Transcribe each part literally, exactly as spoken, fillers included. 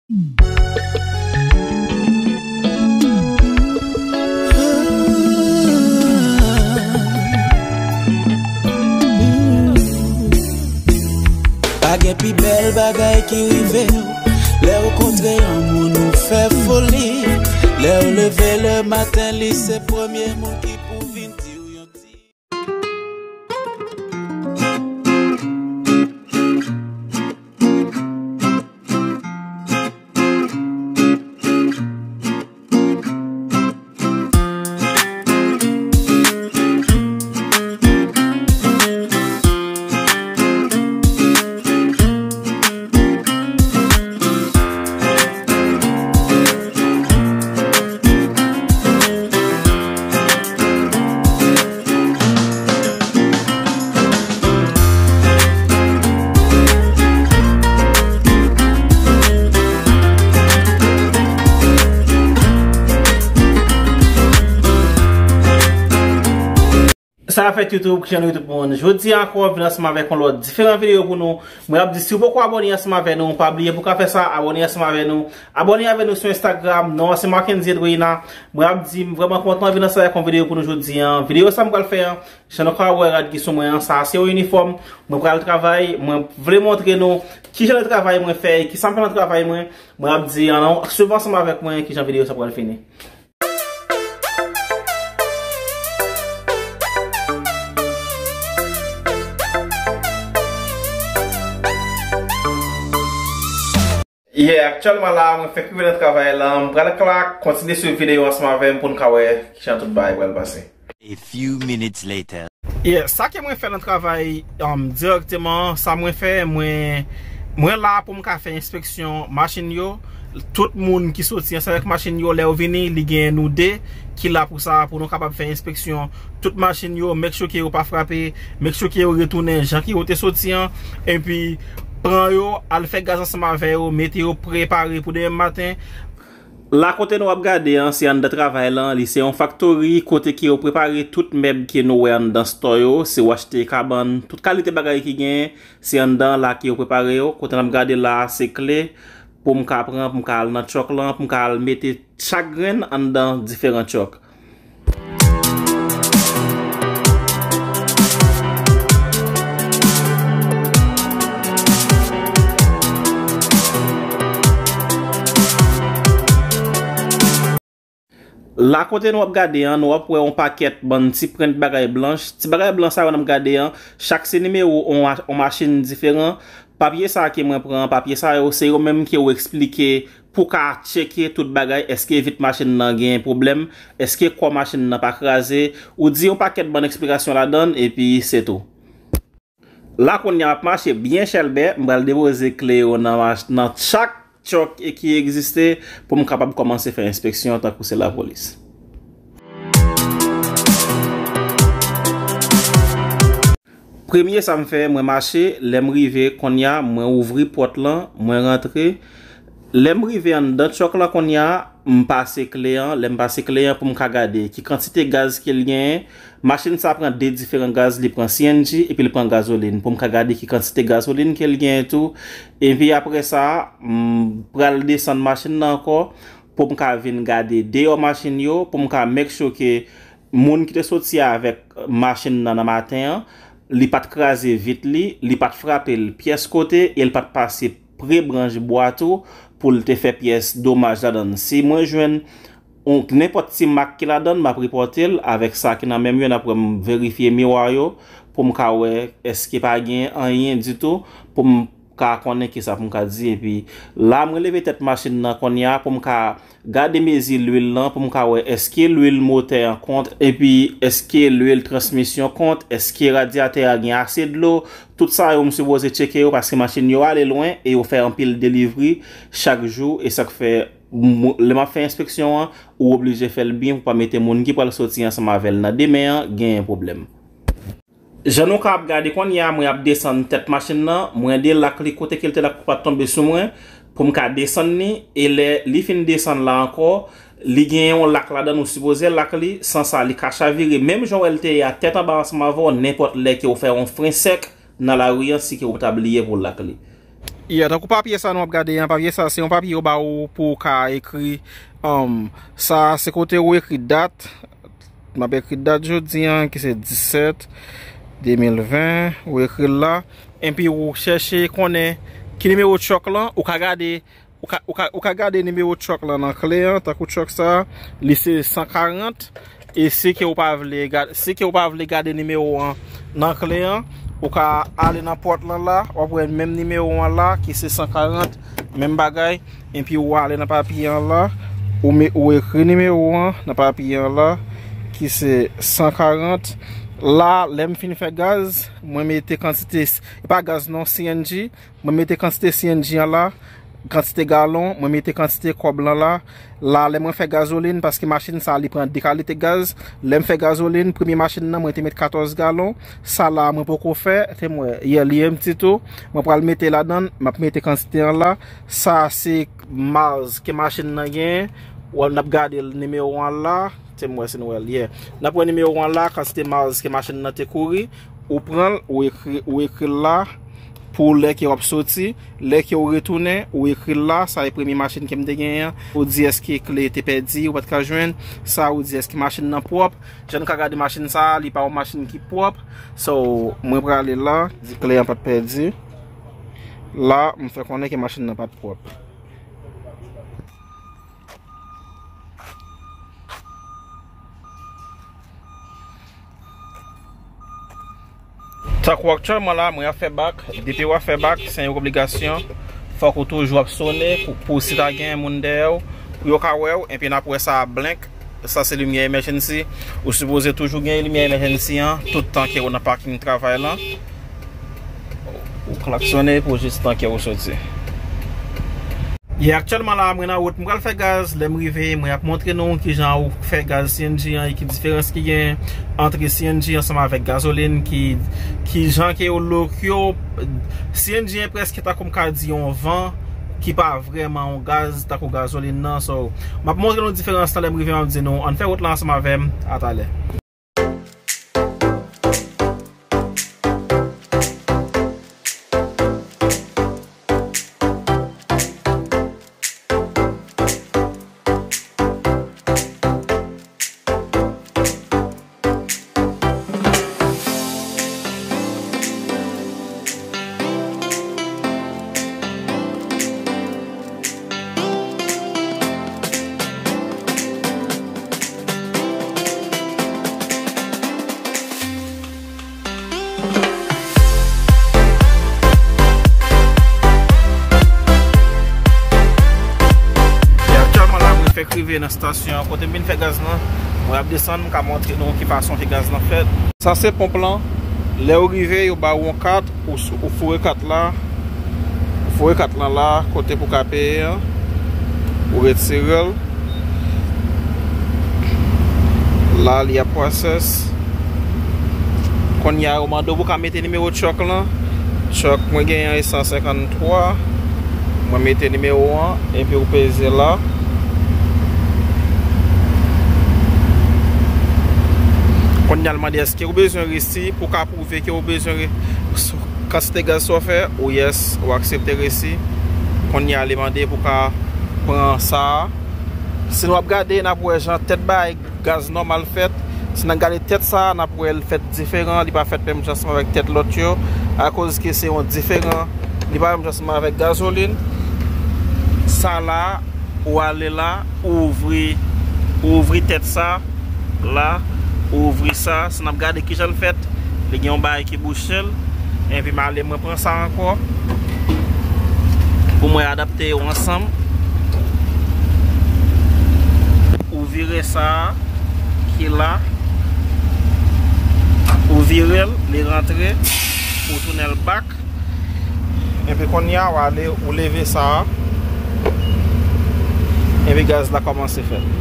Pa gen pi bèl bagay ki rive w. Lè w kontre yon moun ou fè foli. Lè w leve le maten, li se premye moun ki pou vin di w yon ti Sa fèt YouTube, kijan nou ye tout moun? Jodi a ankò, vin ansanm avèk yon lòt diferan videyo pou nou. Mwen ap di, si w poko abòne ansanm avè nou, pa bliye pou w ka fè sa, abòne ansanm avè nou. Abòne avè nou sou Instagram, non an se Marckendy Edwina. Mwen ap di, m vrèman kontan vin ansanm avèk yon videyo pou nou jodi a. Videyo sa m pral fè an, jan nou ka wè rad ki sou mwen an, sa se yon inifòm. Mwen pral travay, mwen vle montre nou kijan de travay mwen fè, kisa m fè nan travay mwen. Mwen ap di, ann, swiv ansanm avèk mwen kijan videyo sa pral fini. Yeah, aktyèlman la, mwen fèk rive nan travay la. M pral ka kontinye swiv videyo ansanm avè m pou n ka wè kijan tout bagay pral pase. A few minutes later. Yeah, sa ke mwen fè nan travay, um, dirèkteman, sa mwen fè, mwen, mwen la pou m ka fè enspeksyon machin yo. Tout moun ki soti ansanm avèk machin yo, lè yo vini, li gen nou de ki la pou sa, pou nou kapab fè enspeksyon tout machin yo, make sure ke yo pa frape, make sure ke yo retounen jan ke yo te soti an, epi pran yo, al fè gaz ansanm avè yo, mete yo prepare pou demen maten. La kote nou ap gade an, se anndan travay lan, li se yon faktori kote ke yo prepare tout mèb ke nou wè anndan stò yo, si w achte kabann, tout kalite bagay ki genyen, se anndan la ke yo prepare yo. Kote n ap gade la, se kle pou m ka pran, pou m ka al nan truck lan, pou m ka al mete chak grenn anndan diferan truck. La kote nou ap gade an, nou ap wè yon pakèt bann ti prent bagay blanch. Ti bagay blanch sa yo n ap gade an, chak se nimewo on, on machin diferan. Papye sa ke mwen pran, papye sa yo, se yo menm ke yo eksplike pou ka tcheke tout bagay, èske vit machin nan gen pwoblèm, èske kò machin nan pa kraze, ou di yon pakèt bann eksplikasyon ladan l, epi se tou. La kounye a m ap mache byen chèlbè, m pral depoze kle yo nan mach-, nan chak truck e ki egziste pou m kapab kòmanse fè enspeksyon tankou se lapolis. Premye sa m fè, mwen mache, lè m rive, kounye a, mwen ouvri pòt lan, mwen rantre. Lè m rive anndan truck lan kounye a, m pase kle an. Lè m pase kle an pou m ka gade ki kantite gaz ke l genyen. Machin sa pran de diferan gaz, li pran C N G epi li pran gazolin. Pou m ka gade ki kantite gazolin ke l genyen tou. Epi apre sa, m pral desann machin nan ankò pou m ka vin gade deyò machin yo, pou m ka make sure ke moun ki te soti avèk machin nan nan maten an, li pa t kraze vit li, li pa t frape l pyès kote e l pa t pase pre branch bwa tou pou l te fè pyès domaj ladan l. Si mwen jwenn yon, nenpòt ti mak ki ladan l, m ap repòte l avèk sa ki nan men m yo, n ap wè m verifye miwa yo pou m ka wè èske pa gen anyen ditou pou m ka konnen kisa pou m ka di. Epi la, mwen leve tèt machin nan kounye a pou m ka gade mezi lwil lan, pou m ka wè èske lwil motè an kont, epi èske lwil transmisyon kont, èske radyatè a gen ase dlo. Tout sa yo m sipoze tcheke yo paske machin yo ale lwen e yo fè anpil delivri chak jou, e sa k fè m-, lè m ap fè enspeksyon an, ou oblije fè l byen pou pa mete moun ki pral soti ansanm avè l nan demen an genyen pwoblèm. Jan nou ka ap gade kounye a, mwen ap desann tèt machin nan, mwen delak li kote ke l te la pou pa t tonbe sou mwen, pou m ka desann li, e lè li fin desann la ankò, li gen yon lak ladan l, ou sipoze lak li, san sa li ka chavire, menm jan w wè l te ye a tèt anba ansanm avè w, nenpòt lè ke w fè yon fren sèk nan lari an, si ke w ta bliye pou w lak li. Yeah, tankou papye sa nou ap gade an, papye sa se yon papye yo ba ou pou w ka ekri, um, sa se kote ou ekri dat. M ap ekri dat jodi an, ki se disèt de mil ven, ou ekri l la. Epi ou chèche konnen ki nimewo truck lan, ou ka gade, ou ka, ou ka, ou ka gade nimewo truck lan nan kle an, tankou truck sa, li se san karant. E si ke ou pa vle gade, si ke ou pa vle gade nimewo an nan kle an, ou ka ale nan pòt lan la, w ap wè menm nimewo an la, ki se san karant, menm bagay. Epi ou ale nan papye an la, ou me, ou ekri nimewo an nan papye an la, ki se san karant. La, lè m fin fè gaz, mwen mete kantite, e pa gaz non, C N G, mwen mete kantite C N G an la, kantite galon, mwen mete kantite kòb lan la. La, lè mwen fè gazolin, paske machin sa, li pran de kalite gaz. Lè m fè gazolin, premye machin nan, mwen te met katòz galon. Sa la, mwen poko fè, te mwen, yè li empty tou. Mwen pral mete ladan, m ap mete kantite an la. Sa, se miles ke machin nan genyen. Wè, n ap gade l, nimewo an la. Te mwen, si nou wè l, yeah. N ap wè nimewo an la, kantite miles ke machin nan te kouri. Ou pran l, ou ekri, ou ekri l la pou lè ke w ap soti, lè ke w retounen, ou ekri l la, sa e premye machin ke m te genyen an, ou di èske kle te pèdi, ou pa t ka jwenn, sa ou di èske machin nan pwòp. Jan nou ka gade machin sa, li pa yon machin ki pwòp. So, mwen prale la, di kle an pa t pèdi. La, m fè konnen ke machin nan pa t pwòp. Tankou aktyèlman la, mwen ap fè bak. Depi w ap fè bak, se yon obligasyon. Fòk ou toujou ap sone pou, pou si ta gen moun dèyè w, pou yo ka wè w, epi n ap wè sa ap blenk. Sa se limyè emergency. Ou sipoze toujou gen limyè emergency an, tout tan ke w nan parking travay lan. Ou klaksone pou jis tan ke w soti. Yeah, aktyèlman la, mwen nan wout, mwen pral fè gaz. Lè m rive, mwen ap montre nou kijan ou fè gaz C N G an e ki diferans ki gen ant C N G ansanm avèk gazolin, ki, kijan ke yo lok yo. C N G an prèske tankou m ka di yon van ki pa vrèman yon gaz tankou gazolin nan. So, m ap montre nou diferans lan lè m rive, m ap di nou, ann fè wout lan ansanm avè m, atalè. E aktyèlman la, mwen fèk rive nan estasyon an. Kote m vin fè gaz lan, mwen ap desann, m ka montre nou ki fason ke gaz lan fèt. Sa se ponp lan. Lè ou rive, yo ba ou yon kat, ou, ou foure kat la. Ou foure kat lan la, kote pou ka peye an. Ou retire l. La, li ap process. Kounye a, yo mande w pou ka mete nimewo truck lan. Truck mwen genyen an e san senkanntwa. Mwen mete nimewo an, epi ou peze la. Kounye a, l mande èske ou bezwen resi pou ka pwouve ke ou bezwen re-, kantite gaz sa w fè, ou yes, ou aksepte resi. Kounye a, li mande pou ka pran sa a. Si nou ap gade, n ap wè jan tèt bagay gaz nòmal fèt. Si n ap gade tèt sa a, n ap wè l fèt diferan, li pa fèt menm jan ansanm avèk tèt lòt yo, akoz ke se yon diferan, li pa menm jan ansanm avèk gazolin. Sa la, ou ale la, ou ouvri, ou ouvri tèt sa la, ou ouvri sa. Si n ap gade kijan l fèt, li gen yon bagay ki bouche l. Epi m ale, mwen pran sa ankò. Pou mwen adapte yo ansanm. Ou vire sa a ki la. Ou vire l, li rantre. Ou tounen l back. Epi kounye a, w ale, ou leve sa a. Epi gaz la kòmanse fèt.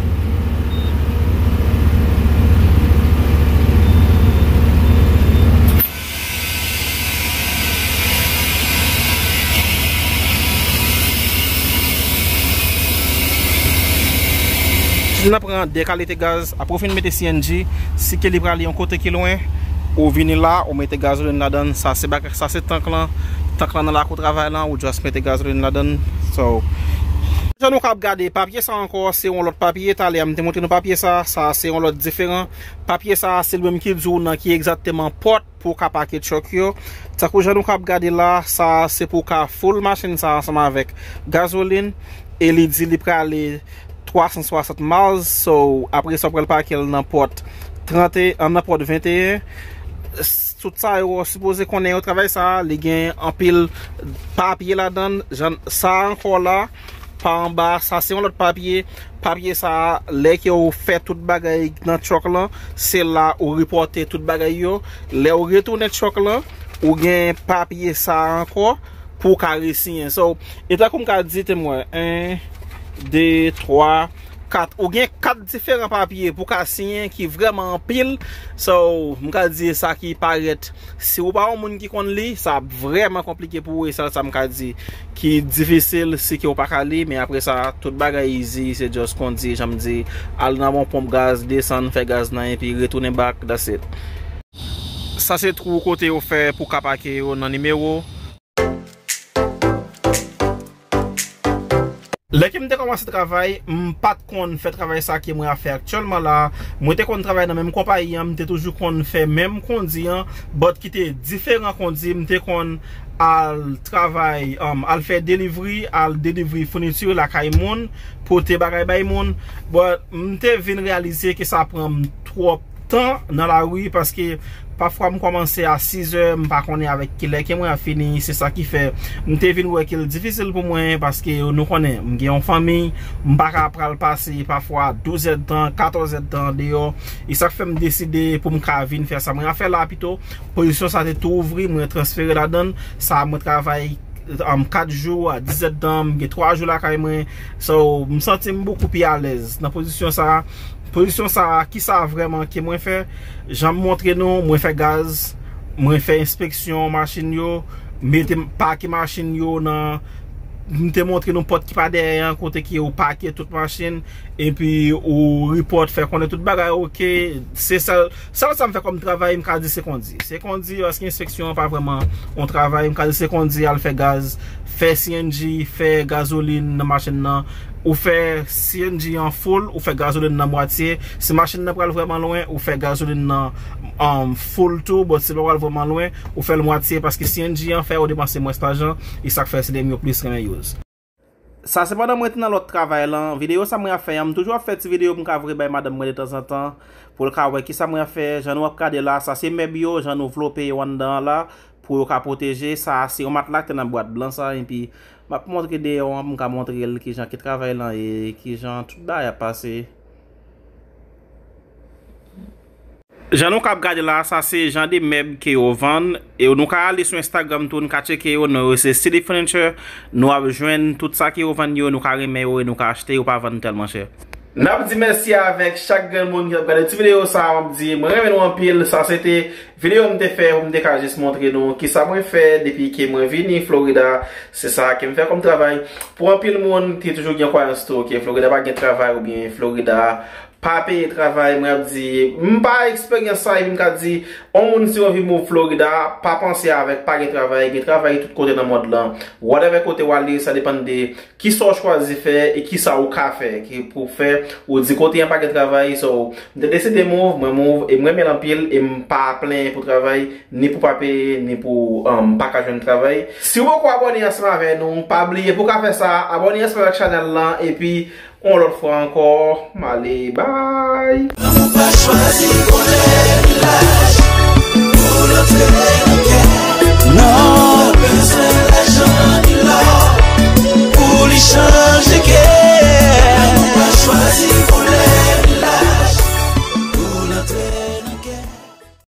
Si n ap pran de kalite gaz, apre w fin mete C N G, si ke li prale yon kote ki lwen, Ou vini la, ou mete gazolin ladan l. Sa se bagay, sa se tank lan. Tank lan nan lakou travay lan, ou just mete gazolin ladan l. So, jan nou kab gade papye sa ankò, se yon lòt papye. Talè a m te montre nou papye sa, sa se yon lòt diferan. Papye sa se li menm ki di w nan ki egzakteman pòt pou w ka pake truck yo. Tankou jan nou kab gade la, sa se pou w ka full machin sa ansanm avèk gazolin. E li di li prale twa san swasant miles. So, apre sa, w pral pake l nan pòt trant e, nan pòt venteyen. S-, tout sa yo, w sipoze konnen yo, travay sa, li gen anpil papye ladan l. Jan sa ankò la, pa anba, sa se yon lòt papye. Papye sa, lè ke w fè tout bagay nan truck lan, se la ou repòte tout bagay yo. Lè w retounen truck lan, ou gen papye sa ankò pou w ka resiyen. So, e tankou m ka di, te m wè, en, de, twa, kat. Ou gen kat diferan papye pou w ka siyen ki vrèman anpil. So, m ka di sa ki parèt, si ou pa yon moun ki konn li, sa ap vrèman konplike pou ou, e sèl sa m ka di ki difisil, se ke ou pa ka li, men apre sa, tout bagay easy, se just kondi, jan m di, al nan yon ponp gaz, desann, fè gaz nan, epi retounen back, that's it. Sa se twou kote yo fè pou ka pake yo nan nimewo. Lè ke m te kòmanse travay, m pa t konn fè travay sa ke mwen ap fè aktyèlman la. Mwen te konn travay nan menm konpayi an, m te toujou konn fè menm kondi an, but ki te diferan kondi. M te konn al travay, um, al fè delivery, al delivery founiti lakay moun, pote bagay bay moun. But m te vin reyalize ke sa pran m twòp tan nan lari, paske pafwa m kòmanse a sizè, m pa konnen avèk kilè ke mwen ap fini. Se sa ki fè m te vin wè ke l difisil pou mwen, paske nou konnen m gen yon fanmi, m pa ka pral pase pafwa douz èdtan, katòz èdtan deyò. E sa k fè m deside pou m ka vin fè sa mwen ap fè la pito. Pozisyon sa te tou ouvri, mwen transfere ladan l. Sa mwen travay, um, kat jou a diz èdtan, m gen twa jou lakay mwen. So, m santi m bokou pi alèz nan pozisyon sa. Pozisyon sa, kisa vrèman ke mwen fè? Jan m montre nou, mwen fè gaz, mwen fè enspeksyon machin yo, mete, pake machin yo nan, m te montre nou pòt ki pa dèyè an, kote ke ou pake tout machin, epi ou report, fè konnen tout bagay oke. Se sèl, sèl sa m fè kòm travay, m ka di se kondi. Se kondi, paske enspeksyon an pa vrèman yon travay, m ka di se kondi, al fè gaz, fè C N G, fè gazolin nan machin nan. Ou fè C N G an full, ou fè gazolin nan mwatye. Si machin nan pral vrèman lwen, ou fè gazolin nan, um, full tou, but si l pa pral vrèman lwen, ou fè l mwatye, paske C N G an fè ou depanse mwens lajan, e sa k fè se li menm yo plis renmen use. Sa se pandan mwen te nan lòt travay lan. Videyo sa mwen ap fè an, m toujou ap fè ti videyo pou m ka voye bay madanm mwen detanzantan, pou l ka wè kisa mwen ap fè. Jan nou ap gade la, sa se mèb yo, jan nou vlope yo anndan an la, pou yo ka pwoteje. Sa se yon matla ki te nan bwat blan sa, epi m ap montre deyò an pou m ka montre l kijan ke travay lan ye, kijan tout bagay ap pase. Jan nou k ap gade la, sa se jan de mèb ke yo vann. E nou ka ale sou Instagram tou, nou ka tcheke yo, non yo se City Furniture. Nou ap jwenn tout sa ke yo vann yo, nou ka renmen yo e nou ka achte, yo pa vann tèlman chè. N ap di mèsi avèk chak grenn moun ki ap gade ti videyo sa a. M ap di, mwen renmen nou anpil. Sa se te videyo m te fè pou m te ka jis montre nou kisa mwen fè depi ke mwen vini Florida. Se sa ke m fè kòm travay. Pou anpil moun ki toujou gen kwayans tou ke Florida pa gen travay oubyen Florida pa peye travay, mwen ap di, m pa eksperyans sa, epi m ka di, yon moun si w anvi move Florida, pa panse avèk pa gen travay, gen travay tout kote nan mond lan. Whatever kote w ale, sa depann de kisa w chwazi fè e kisa w ka fè, ki pou fè, ou di kote an pa gen travay, so, m te deside move, mwen move, e m renmen l anpil, e m pa plenyen pou travay, ni pou pa peye, ni pou, um, pa ka jwenn travay. Si w poko abòne ansanm avè nou, pa bliye pou w ka fè sa, abòne ansanm avèk chanèl lan, epi yon lòt fwa ankò, m ale, bye! Lanmou pa chwazi